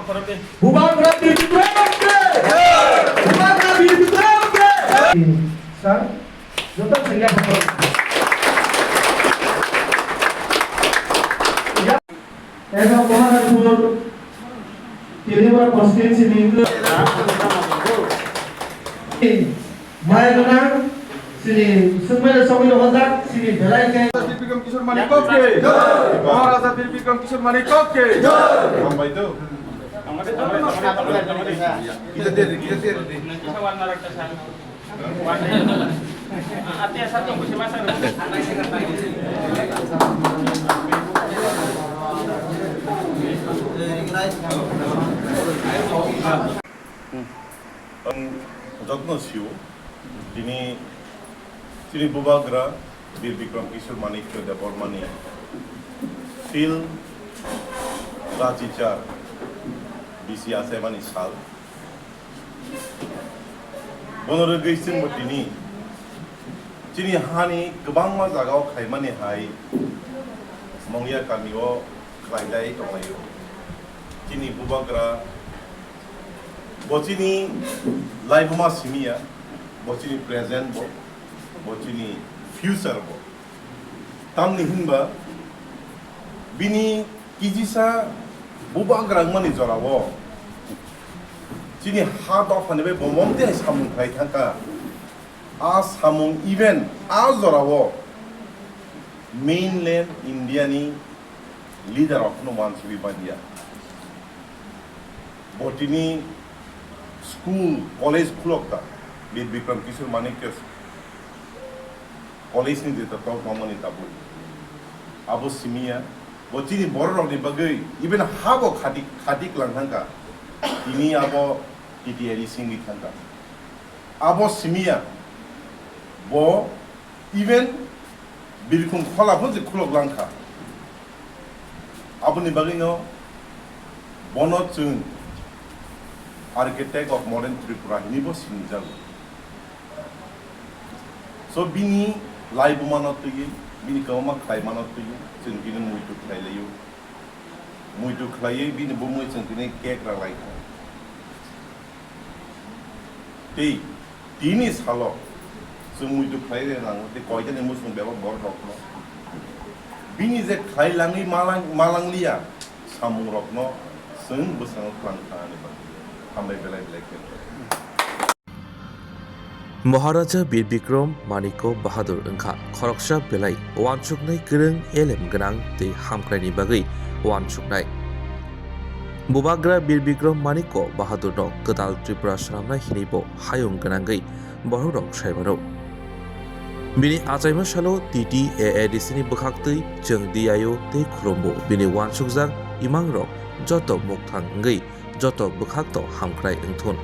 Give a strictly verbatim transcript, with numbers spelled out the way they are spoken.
Bubagra Bir Bikram ke! Bubagra Bir Bikram ke! Sir, joto sengya photo. Eba Maharajpur, Tripura constituency ni Maya gwnang, chini swngmani sogwi rohorjak, chini belai khe. Bir Bikram Kishore Manik Kok ke jai. Maharaja Bir Bikram Kishore Manik Kok ke jai. Hambai do. Ang jotno sio, tini, tini Bubagra Bir Bikram Kishore Manikya Debbarmani Phil Rachichar bisi achaimani sal. Bono rwgwi chwngbo tini chini hani kwbangma jagao khaimani hai Mongya kamio khlailai tonglaio. Chini Bubagra bo chini laibuma simi ya, bo chini present bo, bo chini future bo. Tamni hinba bini kijisa Bubagra wngmani jorao chini ha dophani bai bo mom tei samung khlai thangkha. A samung even a jorao mainland India ni leader rok no wansugwi manya. Bo tini school, college khulok ta, Bir Bikram Kishore Manikya College ni jeta tok mamani tabuk. Abo simiya, bo chini borok rok ni bagwi, even ha bo khati, khati klang thangka. Tini abo T T A ni singwi thangka. Abo simiya, bo even birkhung khola phano se khulok langkha. Aboni bagwino bono chwng Architect of Modern Tripura hinwi bo sinijago. So bini laibuma no twiwi, bini kwbangma khlaima no twiwi, chwng bini muitu khlai laio. Muitu khlaiwi bini bumui chwng tini cake rwlaikha. Tei tini salo chwng muitu khlai rwnang tei koitani muchung bebak borok rokno bini je khlai langwi malang-, malangliya samung rokno chwng bwskango twlang thani bagwi hambai belai belai khe. Maharaja Bir Bikram Manikya Bahadur wngkha khoroksa belai uansuknai kwrwng, elem gwnang tei hamkraini bagwi uansuknai. Bubagra Bir Bikram Manikya Bahadurno kwtal Tripura swnamnai hinwi bo hayung gwnangwi bororok sai mano. Bini achaima salo T T A A D C ni bwkhaktwi chwng D I O tei khulumbo bini uansukjak imangrok joto mukthang wngwi joto bwkhakto hamkrai wngthun.